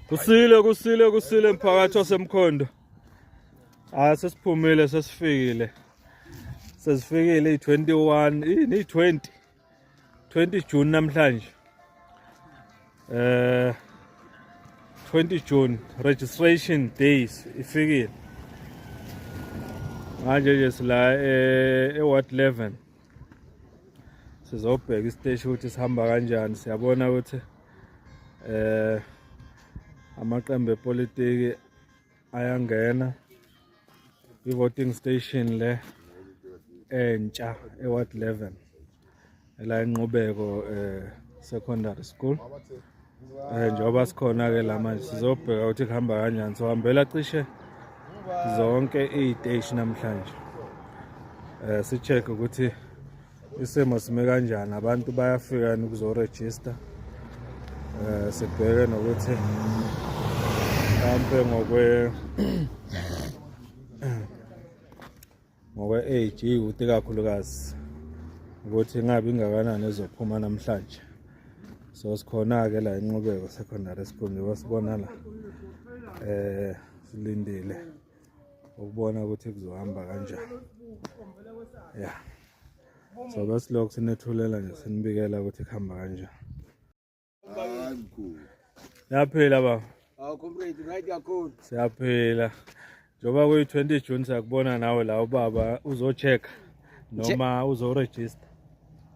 Kusile, kusile, kusile mphakathi waseMkhondo. Ah, sesiphumile, sesifikile. Sesifikile i21, ini i20. 20 June namhlanje. 20 June registration days ifikile. Manje nje sila e Ward 11. Sizobheka isiteshi ukuthi sihamba kanjani, siyabona ukuthi amaqembu epolitiki ayangena i-voting station le entsha e-Ward 11 ela eNqubeko Secondary School. Njengoba sikhona ke la manje, sizobheka ukuthi kuhamba kanjani. Sohambela cishe zonke iy'teshi namhlanje, si-check ukuthi isimo sime kanjani, abantu bayafika yini ukuzoregister, sibheke nokuthi mhlampe ngokwe age iyouth kakhulukazi ukuthi ingabe ingakanani ezophuma namhlanje. So sikhona-ke la eNqubeko Secondary School, njengoba sibona la, silindile ukubona ukuthi kuzohamba kanjani. Yeah, so besilokhu sinethulela nje, sinibikela ukuthi kuhamba kanjani. Hayi mkhulu. Siyaphila, baba. Awu comrade, right kakhulu. Siyaphila. Njengoba kuyi-20 June, siyakubona nawe la ubaba uzo-check noma uzoregister.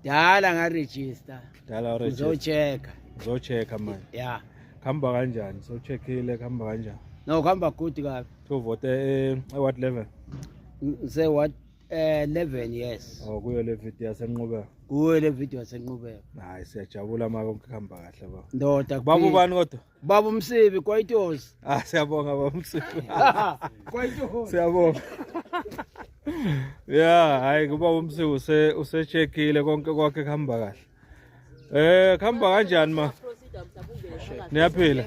Dala ngaregister. Dala uregister. Uzochecka. Uzo-check manje. Yeah. Kuhamba kanjani? So-checkile, kuhamba kanjani? No, kuhamba good kabi. To vote e-Ward 11. Ngise Ward 11, yes. Oh, kuyo le video yaseNqubeko. Kuwe le video yaseNqubeko. Hayi, siyajabula ma konke kuhamba kahle, baba. Ndoda. Baba ubani kodwa? Baba uMsibi Kwaitosi. Ah, siyabonga, baba Msibi. Kwaitosi. Siyabonga. Yeah, hayi, kuba uMsibi use-checkile, konke kwakhe kuhamba kahle. Kuhamba kanjani ma? Niyaphila?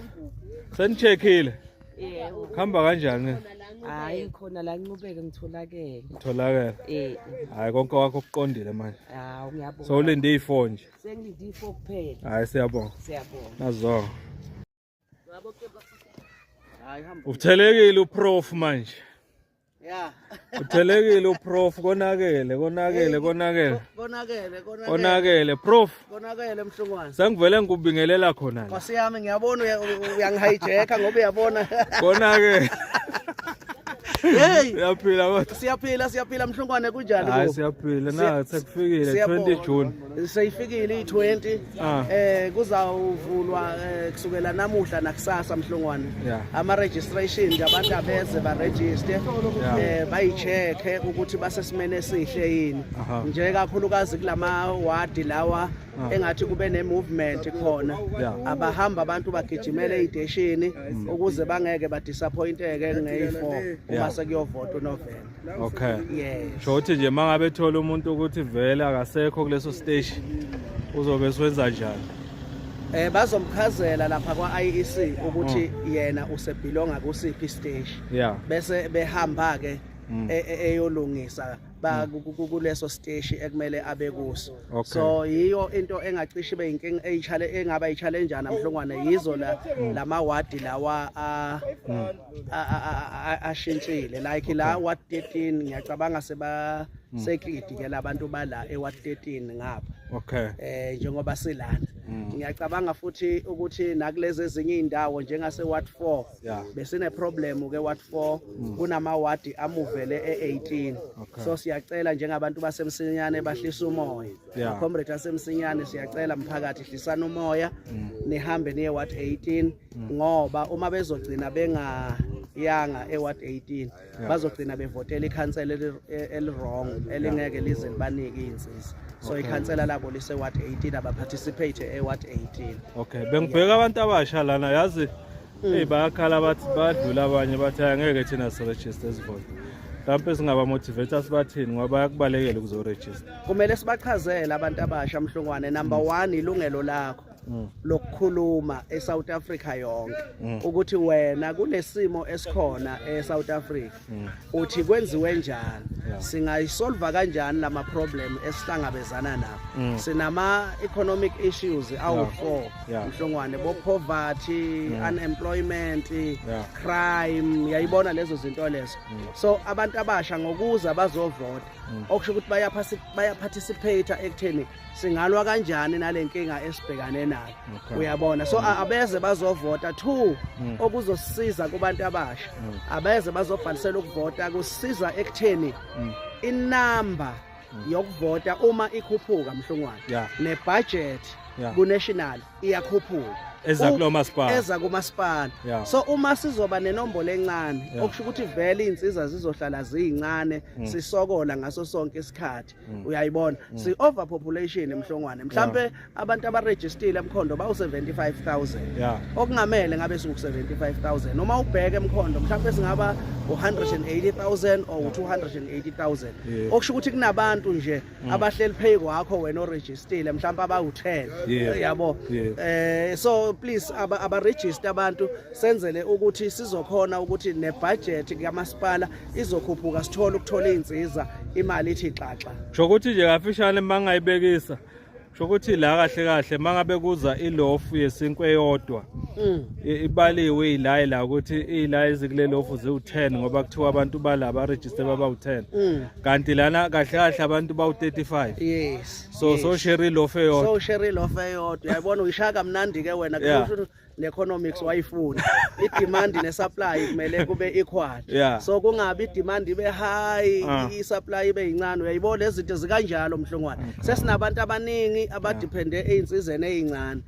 Senicheckile? Yebo. Kuhamba kanjani? Hayi, khona la Nqubeke ngitholakele. Tholakele. Eh. Hayi, konke kwakho kuqondile manje. Hawu, ngiyabonga. So ulinde i4 nje. Sengilinde i4 kuphela. Hayi, siyabonga. Siyabonga. Nazo. Uthelekile uprof manje. Yeah. Uthelekile uprof, konakele, konakele, konakele. Konakele, konakele. Konakele, prof. Konakele, mhlungwane. Sengivele ngikubingelela khona la. Nkosi yami, ngiyabona uyangihijack ngoba uyabona. Konakele. Hey, Siyaphila kodwa. Siyaphila, siyaphila mhlungwane, kunjani Hayi, kubo? siyaphila na, sekufikile Siyabonga. 20 June. Seyifikile i20. Ah. Kuzawuvulwa kusukela namuhla nakusasa, mhlungwane. Ama registration nje, abantu abeze ba register. Bayicheck ukuthi basesimene esihle yini. Nje kakhulukazi kulama ward lawa engathi kube ne movement khona. Abahamba abantu bagijimele eziteshini ukuze bangeke badisappointeke ngeyi4 uma sekuyovota uNovember. Yes. Sho ukuthi nje mangabe ethola umuntu ukuthi vele akasekho kuleso station, uzobe siwenza njani? Bazomchazela lapha kwa IEC ukuthi yena usebelonga kusiphi station. Bese behamba ke eyolungisa ba kuleso station ekumele abe kuso. So yiyo into engacishe ibe inkinga eyichale engaba i-challenge mhlongwane, yizo la lama ward lawa ashintshile, like la ward 13, ngiyacabanga seba seklidi ke labantu bala e ward 13 ngapha. Njengoba silana, ngiyacabanga futhi ukuthi nakulezi ezinye indawo njengase ward 4 besine problem ke ward 4, kunama ward amuvele e18. So siyacela njengabantu baseMsinyane bahlisa umoya. Comrade aseMsinyane, siyacela mphakathi, hlisana umoya, nihambe niye ward 18, ngoba uma bezogcina bengayanga e ward 18, bazogcina bevotela ikhansela eli wrong elingeke lize libanike izinsiza. So ikhansela labo lise ward 18, abaparticipate e ward 18. Okay, bengibheka abantu abasha lana, yazi. Hey, bayakhala, bathi badlula abanye, bathi angeke thina siregister sivote. Mhlawumbe singaba motivate sibathini, ngoba bayakubalekela ukuzoregister. Kumele sibachazele abantu abasha, mhlungwane. Number 1, ilungelo lakho lokukhuluma eSouth Africa yonke, ukuthi wena kunesimo esikhona eSouth Africa uthi kwenziwe njani. Singayisolva kanjani lama problem esihlangabezana nawo? Sinama economic issues awu-4, Mhlongwane, bo poverty, unemployment, crime, yayibona lezo zinto lezo. So abantu abasha ngokuza bazovota, okusho ukuthi baya participate ekutheni singalwa kanjani nalenkinga esibhekane nayo. Uyabona, so abeze bazovota. Two, okuzosisiza kubantu abasha, abeze bazobhalisela ukuvota, kusiza ekutheni inamba yokuvota uma ikhuphuka, Mhlungwane, nebudget ku-national iyakhuphuka. Eza kulo masipala. Eza kumasipala. So uma sizoba nenombolo encane, okusho ukuthi vele iy'nsiza zizohlala ziyincane, sisokola ngaso sonke isikhathi. Uyayibona, si overpopulation, Mhlongwane. Mhlambe abantu abarejistile eMkhondo bawu-75,000, okungamele ngabe siku-75,000. Noma ubheke eMkhondo, mhlambe singaba u-180,000 or u-280,000, okusho ukuthi kunabantu nje abahleli phezu kwakho wena orejistile, mhlawumbe abawu-10, yabo. So please, aba register abantu, senzele ukuthi sizokhona ukuthi nebudget kamasipala izokhuphuka, sithole ukuthola iy'nsiza, imali ithi xaxa. Kusho ukuthi nje kafishane, mangayibekisa, kusho ukuthi la kahle kahle mangabe kuza ilofu yesinkwe eyodwa, ibaliwe izilayi la ukuthi izilayi ezikule lofu ziwu-10, ngoba kuthiwa abantu bala baregister babawu-10, kanti lana kahle kahle abantu bawu-35. So so share ilofu eyodwa. So share ilofu eyodwa, uyayibona, uyishaya kamnandi ke wena. Kusho ne-economics wayifuna, i-demand ne-supply kumele kube equal. So kungabi i-demand ibe high, i-supply ibe yincane. Uyayibona, lezi zinto zikanjalo, Mhlongwane. Sesinabantu abaningi abadepende ey'nsizeni ey'ncane.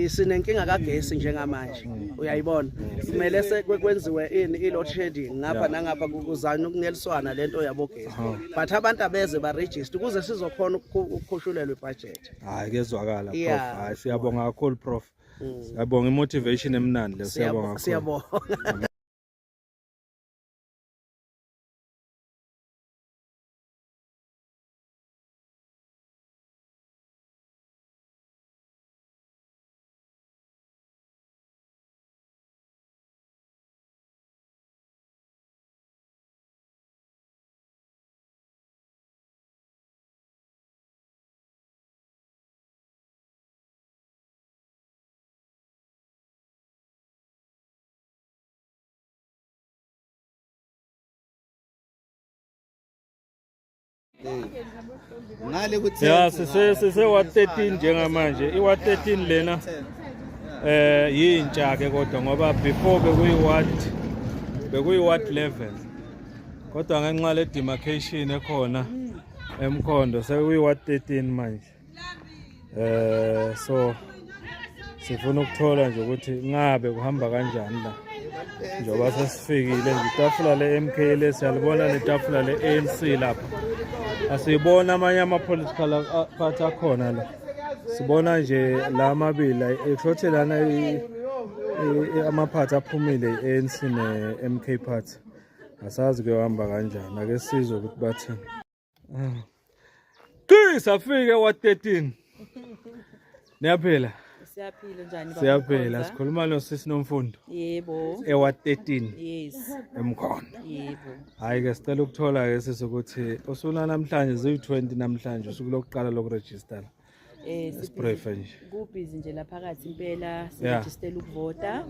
Sinenkinga kagesi njengamanje, uyayibona. Kumele kwenziwe ini, i-load shedding ngapha nangapha, kuzanywe ukungeliswana lento yabogesi, but abantu abeze baregister ukuze sizokhona ukukhushulelwa ibudget. Hayi, kezwakala, prof. Hayi, siyabonga kakhulu, prof. Siyabonga imotivation emnandi le, siyabonga kakhulu. Siyabonga. Ngale ku Ya, sise ward 13 njengamanje. I ward 13 lena yintsha ke kodwa, ngoba before bekuyi ward 11. Kodwa ngenxa le demarcation ekhona eMkhondo, sekuyi ward 13 manje. So sifuna ukuthola nje ukuthi ngabe kuhamba kanjani la, njengoba sesifikile nje. Itafula le-MK le siyalibona, netafula le-ANC lapha asiyibona. Amanye ama-political party akhona la, sibona nje la amabili. Kusho lana amaphathi aphumile, i-ANC ne-MK party. Asazi kuyohamba kanjani, ake sizwe ukuthi bathini. Ki safike ward 13. Niyaphila? Siyaphila, njani, baba Siyaphila. Mkhonza? Sikhuluma nosisi Nomfundo Yebo. eward 13 eMkhondo. Yebo. Hayi ke, sicela ukuthola ke sisi ukuthi usuna namhlanje ziyi-20 namhlanje, usuku lokuqala lokuregister. Sibrief nje. Kubhizi nje la phakathi impela, sirejistela ukuvota.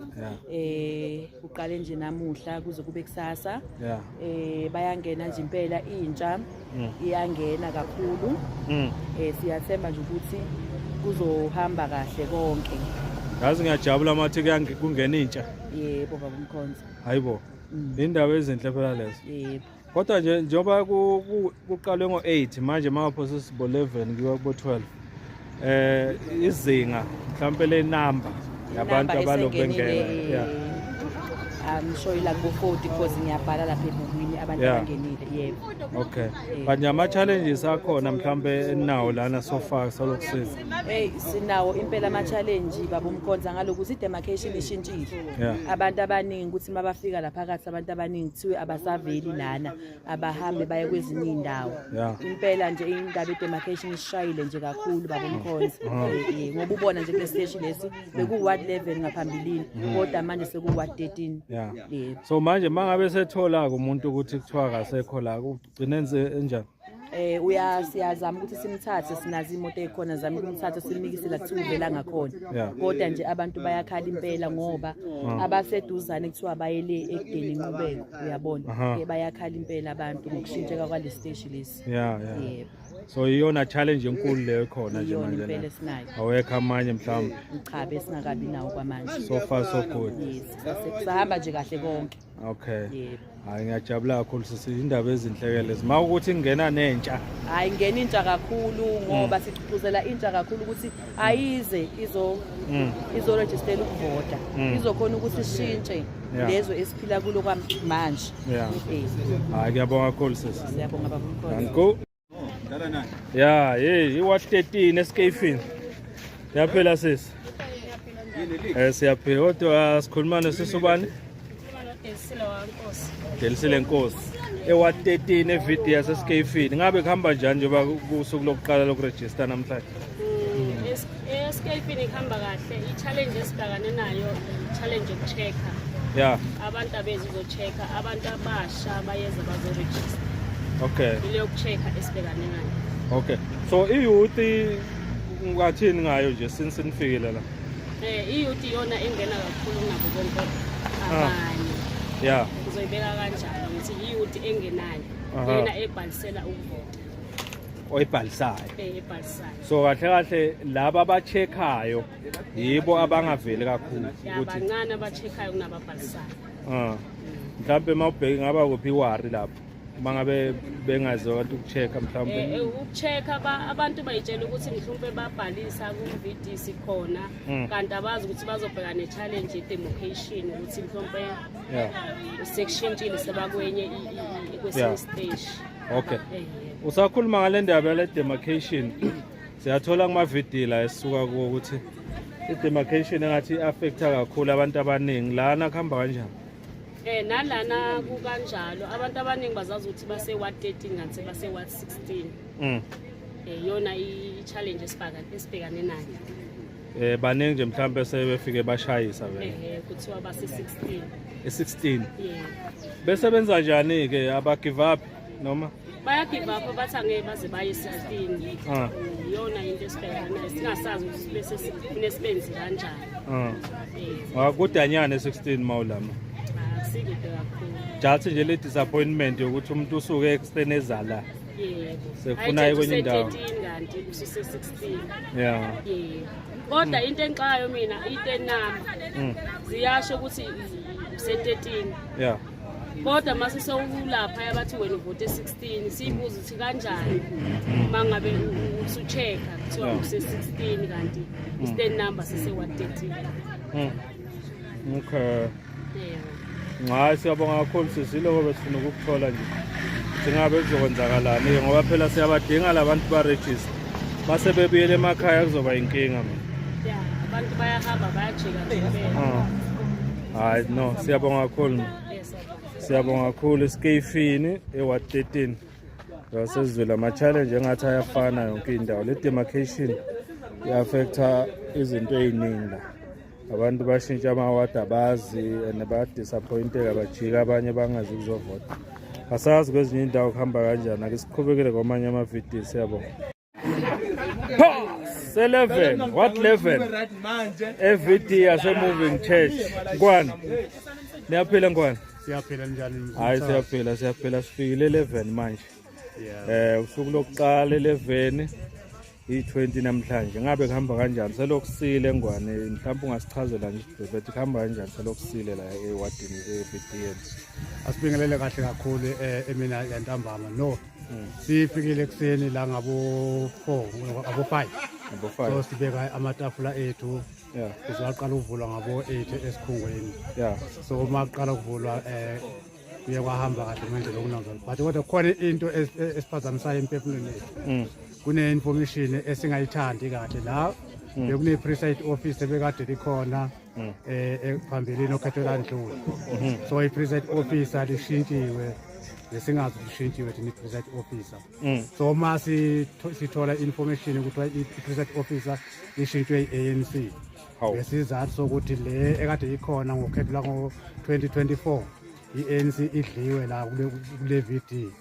Kuqale nje namuhla kuze kube kusasa. Bayangena nje impela, intsha iyangena kakhulu. Siyathemba nje ukuthi kuzohamba kahle konke. Yazi ngiyajabula mathi kungena intsha. Yebo, baba Mkhonza. Hayibo. Indaba ezinhle phela lezo. Yebo. Kodwa nje njengoba kuqalwe ngo-8, manje mangapho sesibo 11 kuyiwa kubo 12. Izinga mhlawumbe le number yabantu Inamba abalokhu bengena. esengenile, I'm sure ila kubo 40, because ngiyabhala lapha ebhukwini abantu abangenile. Yebo. Okay. But nje ama challenges akhona mhlawumbe enawo lana so far salokusiza. Hey, sinawo impela ama challenge, baba uMkhonza, ngalokuthi i-demarcation ishintshile. Abantu abaningi ukuthi mabafika la phakathi, abantu abaningi kuthiwe abasaveli lana, abahambe baye kwezinye iy'ndawo. Impela nje indaba i-demarcation isishayile nje kakhulu, baba uMkhonza. Ngoba ubona nje kule siteshi lesi beku-ward 11 ngaphambilini, kodwa manje seku-ward 13. Yeah. Yebo. So manje mangabe sethola umuntu ukuthi kuthiwa akasekho la, ugcine enze enjani? Uya siyazama ukuthi simthathe, sinazo imoto ekhona, zama ukumthatha simikise la kuthiwa uvela ngakhona. Kodwa nje abantu bayakhala impela ngoba abaseduzane kuthiwa bayele ekudeni inqubeko, uyabona. Bayakhala impela abantu ngokushintsheka kwale siteshi lesi. Yeah. Yebo. So iyona challenge enkulu leyo khona nje Iyona manje impela la. esinayo. Awekho amanye mhlawumbe? Cha, besingakabi nawo kwamanje. So far so good. Yes, kusahamba nje kahle konke. Okay. Yebo. Hayi, ngiyajabula kakhulu sisi, indaba ezinhle ke lezi. Mawukuthi kungena nentsha. Hayi, ngena intsha kakhulu ngoba sigqugquzela intsha kakhulu ukuthi ayize izo izorejistela ukuvota, izokhona ukuthi ishintshe lezo esiphila kulo kwamanje. Hayi, ngiyabonga kakhulu sisi. Siyabonga, baba Mkhonto. Danko. Yeah, hey, iward 13 eSkefini. Siyaphila sisi. Siyaphila kodwa sikhuluma nosisi ubani? Delisile Nkosi. Eward 13 eVD yaseSkefini. Ngabe kuhamba njani njengoba kusuku lokuqala lokuregister namhlanje? Eskefini kuhamba kahle. I-challenge esibhekane nayo, i-challenge yoku-check-a. Abantu abezi uzo-check-a, abantu abasha bayeza bazo-register. Ile yoku-check-a esibhekane nayo. Okay. So i-youth ungathini ngayo nje since nifikile la? I-youth iyona engena kakhulu kunabo bonke abanye. Ngizoyibeka kanjalo, ngithi i-youth engenayo lena ebhalisela ukuvota. Oyibhalisayo. Ebhalisayo. So kahle kahle laba aba-check-ayo yibo abangaveli kakhulu Ya, ukuthi bancane aba-check-ayo kunababhalisayo. Ah. Mhlawumbe mawubheke ngaba kuphi i-worry lapho? Mangabe bengazi abantu uku-check-a mhlawumbe. Uku-check-a abantu bayitshela ukuthi mhlawumbe babhalisa ku-VDC khona, kanti abazi ukuthi bazobheka ne-challenge ye-demarcation, ukuthi mhlawumbe sekushintshile, sebakwenye kwesinye stage. Usakhuluma ngale ndaba yale demarcation, siyathola kuma-video la esisuka kuwo ukuthi i-demarcation engathi i-affecta kakhulu abantu abaningi lana. Kuhamba kanjani? Nalana kukanjalo, abantu abaningi bazazi ukuthi base ward 13 kanti sebase ward 16. Yona i-challenge esibhekane nayo. Baningi nje mhlawumbe sebefike bashayisa vele. Kuthiwa base 16. E-16. Yeah. Bese benza njani ke, aba give up noma? Baya give up, bathi angeke baze baye 16. Iyona into esibhekane nayo, singasazi ukuthi bese sifune sibenze kanjani. Akudanyana e-16 mawulama. Akusikude kakhulu. Jathi nje le disappointment yokuthi umuntu usuke ekuseni ezala. Sefuna aye kwenye indawo. 13 kanti ususe 16. Yebo. Kodwa into engixakayo mina, into enamba ziyasho ukuthi use-13, kodwa mase sewulapha yabathi wena uvote 16. Siyibuza ukuthi kanjani uma ngabe usu-check-a kuthiwa use-16 kanti i-stand number sise-113. Okay. Yebo. Hayi, siyabonga kakhulu sisi, lokho besifuna ukukuthola nje. Singabe kuzokwenzakalani ngoba phela siyabadinga labantu ba-register. Mase bebuyele emakhaya kuzoba inkinga man. Ya, abantu bayahamba bayajika nje. Ah. Hayi no, siyabonga kakhulu. Yes, siyabonga. Siyabonga kakhulu Skefini eWard 13. Sesizwile ama-challenge engathi ayafana yonke indawo. Le demarcation i-affecta izinto ey'ningi la. Abantu bashintsha amawadi abazi and bayadisappointeka, bajika abanye bangazi ukuzovota. Asazi kwezinye indawo kuhamba kanjani. Ake siqhubekele kwamanye amavidiyo, siyabonga. Pass 11 what 11 eVD yase Moving Church. Ngwane. Niyaphila ngwane? Siyaphila, njani? Hayi, siyaphila, siyaphila, sifikile 11 manje. Usuku lokuqala 11, i20 namhlanje. Ngabe kuhamba kanjani? Selokusile ngwane, mhlawumbe ungasichazela nje bethi kuhamba kanjani selokusile la ewadini eVDN. Asibingelele kahle kakhulu emina yantambama. No. Sifikile ekuseni la ngabo 4, abo 5. Ngabo So 5. sibeka amatafula ethu. Sizaqala ukuvulwa ngabo 8 esikhungweni. So uma kuqala ukuvulwa kuye kwahamba kahle ngendlela okunazona. But kodwa kukhona into esiphazamisayo emphefumulweni yethu. Kune information esingayithandi kahle la. Bekune preside office ebekade likhona phambilini okhetho landlula. So i-preside officer lishintshiwe, besingazi lishintshiwe thina i-preside officer. So uma sithola information ukuthi i-preside officer lishintshwe i-ANC. Ngesizathu sokuthi le ekade ikhona ngokhetho lwango-2024 i-ANC idliwe la kule VD.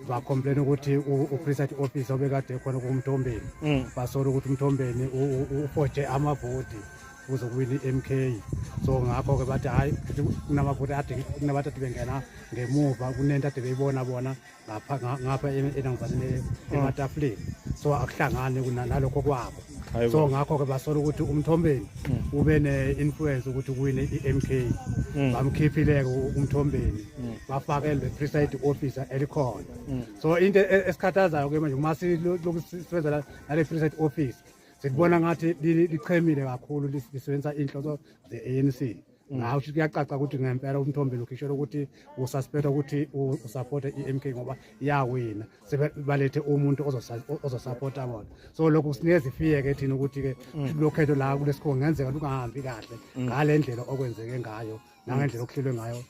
Bacomplain ukuthi u-presiding officer obekade khona kuMthombeni, basola ukuthi uMthombeni ufoje amavoti kuze kuwina i-MK. So ngakho-ke bathi hhayi, kunamavoti ade kunabantu ade bengena ngemuva, kunento ade beyibona bona ngapha enangizaneni ematafuleni, so akuhlangani nalokho kwabo. So ngakho-ke basola ukuthi uMthombeni ube ne-influence ukuthi kuwine i-MK. Bamkhiphile-ke uMthombeni, bafake le presiding officer elikhona. So into esikhathazayo-ke manje, uma silokhu sisebenza nale presiding officer, sikubona ngathi lichemile kakhulu, lisebenzisa iy'nhloso ze-ANC. Ngaho ukuthi kuyacaca ukuthi ngempela uMthombeni ukhishelwe ukuthi ususpect ukuthi usupporte i-MK ngoba iyawina, sebalethe umuntu ozosupporta bona. So lokhu kusinikeza i-fear-ke thina ukuthi-ke lokhetho la kulesikhungo kungenzeka lungahambi kahle ngale ndlela okwenzeke ngayo nangendlela okuhlelwe ngayo.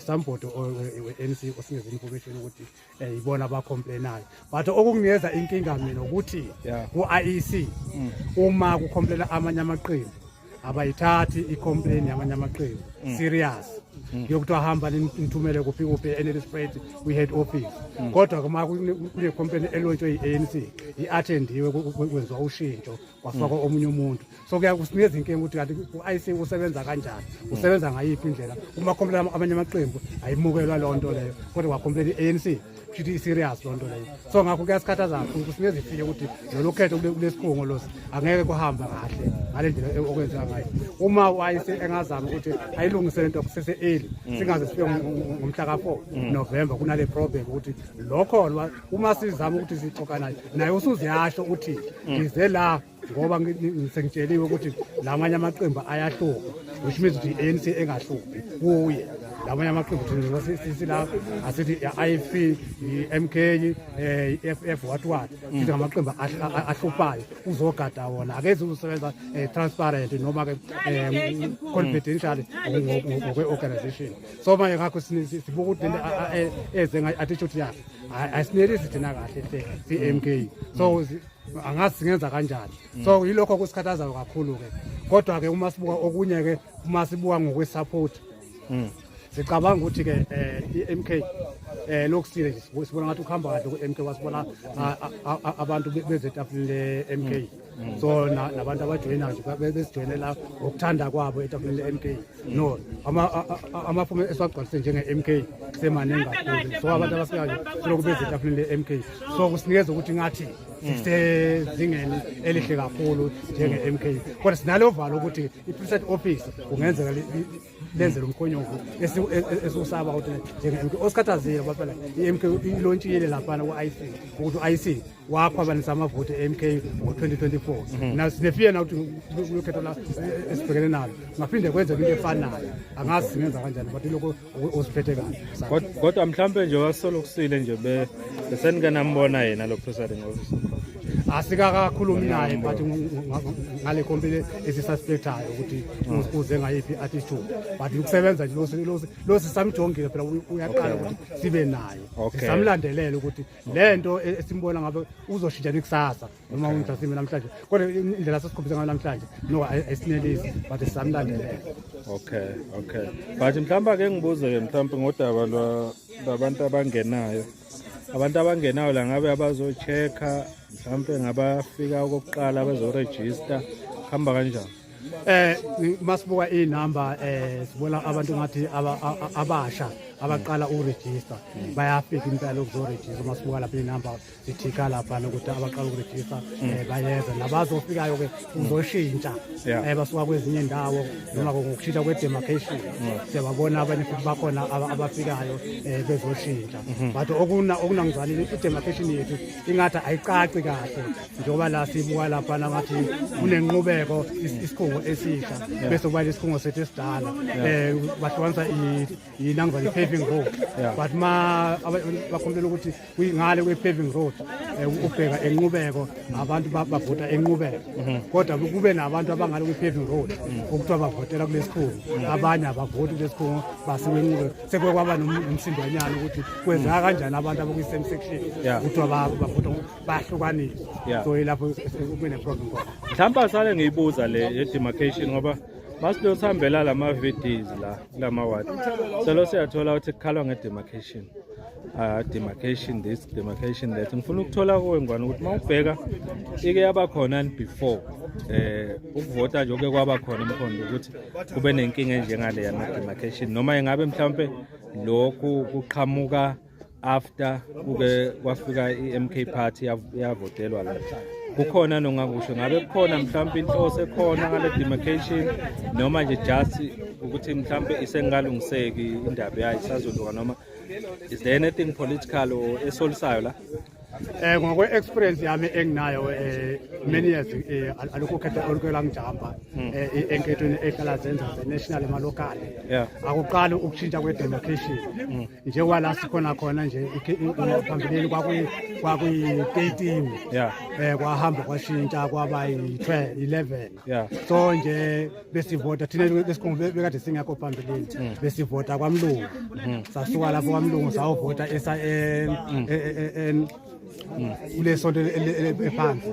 Somebody we-ANC osinikeza information ukuthi ibona abacomplainayo, but okunginikeza inkinga mina ukuthi ku-IEC uma kucomplaina amanye amaqembu, abayithathi i-complain yamanye amaqembu serious, yokuthiwa hamba nithumele kuphi kuphi eNelspruit kwi-head office. Kodwa kuma kune complaint elontshwe yi-ANC, i-attendiwe, kwenziwa ushintsho, kwafakwa omunye umuntu. So kusinikeza inkinga ukuthi kanti u-IEC usebenza kanjani, usebenza ngayiphi indlela. Uma complain amanye amaqembu, ayimukelwa leyo nto leyo, kodwa kwacomplain i-ANC, kusho i-serious loo nto leyo. So ngakho kuyasikhathaza kakhulu, kusinikeza i-fear ukuthi lolu khetho kulesikhungo losi angeke kuhamba kahle ngale ndlela okwenzeka ngayo. Uma u-IEC engazama ukuthi ayilungise lento kusese-early, singaze sifike ngomhla ka-4 November kunale problem, ukuthi lokho uma sizama ukuthi sixoxa naye, naye usuziyasho ukuthi ngize la ngoba sengitsheliwe ukuthi lamanye amaqembu ayahlupha, which means ukuthi i-ANC engahluphi kuye lamanye amaqembu. Thina sila asithi i-IFP, i-MK, i-EFF, what what, sithi ngamaqembu ahluphayo, uzogada wona, akezi uzosebenza transparent noma ke confidential ngokwe-organization. So manje ngakho sibuka ukuthi lento eze ngayo, attitude yakhe ayisinelisi thina kahle hle si-MK. So angazi singenza kanjani. So yilokho kusikhathazayo kakhulu-ke. Kodwa-ke uma sibuka okunye-ke, uma sibuka ngokwe-support, sicabanga ukuthi-ke i-MK lokusile nje, sibona ngathi ukuhamba kahle ku-MK, wasibona abantu beze etafuleni le-MK. So nabantu abajoyinayo nje besijoyinela ngokuthanda kwabo etafuleni le-MK. No amafomu esiwagcwalise njenge-MK semaningi kakhulu, so abantu abafikayo selokhu beze etafuleni le-MK, so kusinikeza ukuthi ngathi sisezingeni elihle kakhulu njenge-MK. Kodwa sinalo valo ukuthi i-presiding officer kungenzeka lenze lo mkhonyovu esiwusaba ukuthi njenge-MK osikhathazile, ngoba phela i-MK ilontshile laphana ku-IEC ukuthi u-IEC wakhwabanisa amavoti e-MK ngo-2024. Na sinefear na ukuthi kulokhetho la esibhekene nalo ngaphinde kwenzeka into efanayo. Angazi singenza kanjani, but ilokho osiphethe kahle. Kodwa mhlampe nje wasolokusile nje besenike nambona yena lo presiding officer? Asikakakhulumi naye, but ngale complaint esisuspectayo ukuthi uze ngayiphi attitude, but ukusebenza nje lo sisamjongile phela, uyaqala ukuthi sibe naye. Sisamlandelela ukuthi lento esimbona ngabe uzoshintsha kusasa noma mhlawumbe namhlanje, kodwa indlela sesikhombisa ngayo namhlanje, no, ayisinelisi, but sisamlandelela. Okay, but mhlawumbe ake ngibuze-ke mhlawumbe ngodaba lwabantu abangenayo, abantu abangenayo la, ngabe abazo-check-a mhlawumbe ngabafika okokuqala bezorejista, kuhamba kanjani? Masibuka inamba, sibona abantu ngathi abasha abaqala uregister bayafika impela ukuzoregister. Masibuka lapha inamba, sithika lapha ukuthi abaqala ukuregister bayeza, nabazofikayo ke uzoshintsha basuka kwezinye indawo noma ngokushintsha kwe-demarcation. Siyababona abanye futhi bakhona abafikayo bezoshintsha, but okunangizwani i-demarcation yethu ingathi ayicaci kahle, njengoba la sibuka laphana ngathi kunenqubeko, isikhungo esisha bese kuba lesikhungo sethu esidala, bahlukanisa inangizwana i-paving. paving road. But ma bakhumbula ukuthi ngale kwe-paving road ubheka enqubeko, abantu bavota enqubeko. Kodwa kube nabantu abangale kwe-paving road okuthiwa bavotela kulesikhungo, abanye abavoti kulesikhungo, basiwe enqubeko. Sekuke kwaba nomsindwanyana ukuthi kwenzeka kanjani abantu abakwi-same section kuthiwa bavota bahlukaniswa. So yilapho kube ne-problem khona. Mhlawumbe asale ngiyibuza le ye-demarcation, ngoba masilo sihambela lama-VDs la kulama-ward, selo siyathola ukuthi kukhalwa nge-demarcation, demarcation this, demarcation that. Ngifuna ukuthola kuwe, Ngwane, ukuthi uma ubheka ike yaba khona before ukuvota nje, oke kwaba khona emkhondo ukuthi kube nenkinga enjengale yama-demarcation, noma ingabe mhlawumbe lokhu kuqhamuka after kuke kwafika i-MK Party yavotelwa la? Kukhona nongakusho, ngabe kukhona mhlawumbe inhloso ekhona ngale demarcation, noma nje just ukuthi mhlawumbe isengalungiseki indaba yayo, isazoluka, noma is there anything political or esolisayo la? Ngokwe experience yami enginayo many years alukho khetho oluke langijamba enkethweni ehlala zenza ze national ema local. Akuqali ukushintsha kwe demarcation, njengoba la sikhona khona nje phambilini kwakuyi 13, kwahamba kwashintsha kwaba yi-12, 11. So nje besivota thina lesikhungo bekade singekho phambilini, besivota kwamlungu. Sasuka lapho kwamlungu sayovota esa kule sonto ephansi.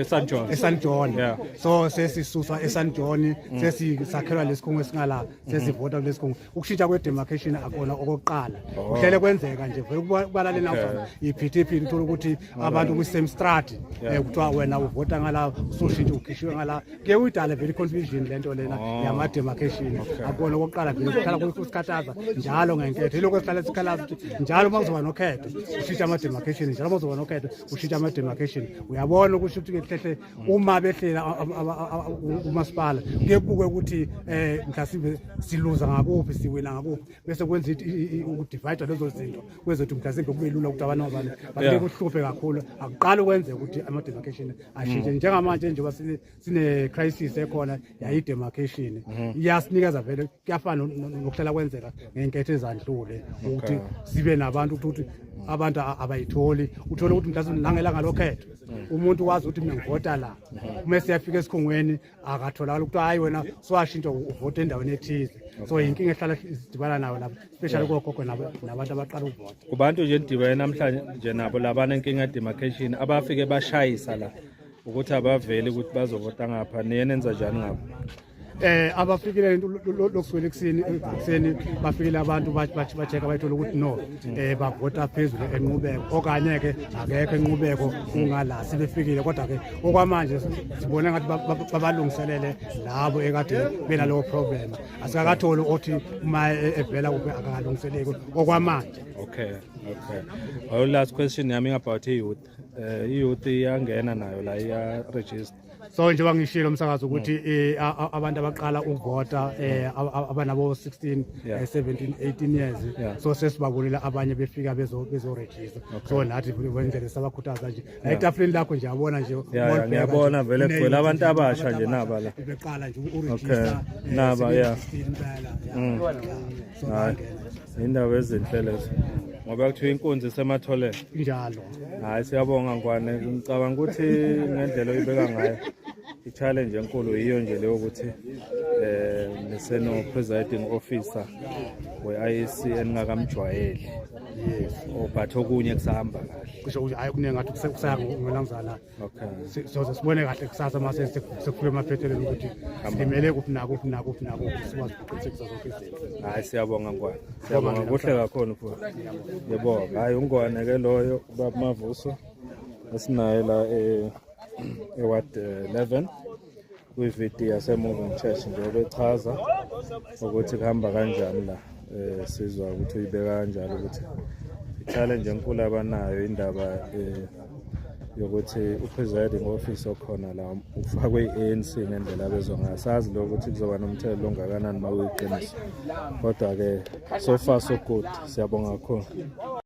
St John. eSt John. So sesisuswa eSt John, sesisakhelwa lesikhungo esingala, sesivota kulesikhungo. Ukushintsha kwe-demarcation akona okokuqala, kuhlele kwenzeka nje vele kubalale. Nawuzana iphithiphithi, uthola ukuthi abantu kwi-same street kuthiwa wena uvota ngala, usushintsha ukhishiwe ngala. Kuye kuyidale vele i-confusion lento lena yama-demarcation. Akubona okokuqala vele, kuhlala kusikhathaza njalo ngenketho. Yilokho esihlala sikhalaza ukuthi njalo uma kuzoba nokhetho ushintsha ama-demarcation, njalo uma kuzoba nokhetho ushintsha ama-demarcation. Uyabona ukusho ukuthi ke hlehle uma behlela umasipala kuye kubukwe ukuthi mhlasimbe siluza ngakuphi, siwina ngakuphi, bese kwenza ukudivide lezo zinto kwezothi mhlasimbe kube lula ukuthi abantu abane, but kuhluphe kakhulu. Akuqali ukwenzeka ukuthi ama-demarcation ashintshe. Njengamanje njengoba sine-crisis ekhona yayi-demarcation, iyasinikeza vele, kuyafana nokuhlala kwenzeka ngey'nketho ezandlule ukuthi sibe nabantu ukuthi abantu abayitholi. Uthole ukuthi mhlawumbe nangelanga lokhetho umuntu wazi ukuthi mina ngivota la, uma siyafika esikhungweni akatholakala, ukuthi hayi, wena sowashintsha, uvota endaweni ethize. So yinkinga ehlala sidibana nayo lapho, especially kogogo nabantu abaqala ukuvota. Kubantu nje enidibene namhlanje nje nabo labanenkinga demarcation, abafike bashayisa la ukuthi abaveli ukuthi bazovota ngapha, niye nenza njani ngabo? Abafikile lokusukela ekuseni bafikile abantu ba-check-a, bayithola ukuthi no, bavota phezulu enqubeko, okanye ke akekho enqubeko ungala sebefikile. Kodwa ke okwamanje sibone ngathi babalungiselele labo ekade benalowo problem. Asikakatholi othi uma evela kuphi akakalungiseleki okwamanje. Okay. Oh, last question yami about i-youth. I-youth iyangena nayo la, iya-register? So njengoba ngishilo umsakazo ukuthi abantu abaqala ukuvota abanabo 16, 17, 18 years, so sesibabonile abanye befika bezo register. So nathi wendlela sabakhuthaza nje la etafuleni lakho nje, yabona nje. Yeah, ngiyabona vele kugcwele abantu abasha nje naba la. Beqala nje uregister. Naba, yeah. Impela, so Hayi. bayangena. Indaba ezinhle lezo. Ngoba kuthiwa inkunzi isematholeni. Njalo. Hayi, siyabonga Ngwane. Ngicabanga ukuthi ngendlela oyibeka ngayo, i-challenge enkulu yiyo nje leyo ukuthi niseno presiding officer we-IEC eningakamjwayeli. Yes. Oh, but okunye kusahamba kahle. Kusho ukuthi hayi, kuningi ngathi kusaya ngelangizala. Soze sibone kahle kusasa uma sekufika emaphethelweni ukuthi silimele kuphi nakuphi nakuphi nakuphi, sikwazi ukuqinisekisa zonke izinto. Hayi, siyabonga Ngwane. Siyabonga kuhle kakhulu futhi. Yebo, hayi, uNgwane ke loyo, ubaba Mavuso esinaye la e-ward 11 kwi-VD yase-Moving Church, njengoba echaza ukuthi kuhamba kanjani la. Sizwa ukuthi uyibeka kanjalo ukuthi i-challenge enkulu abanayo indaba yokuthi u-presiding officer okhona la ufakwe i-ANC ngendlela abezwa ngayo. Sazi lokho ukuthi kuzoba nomthelela ongakanani uma kuyiqiniso, kodwa-ke so far so good. Siyabonga kakhulu.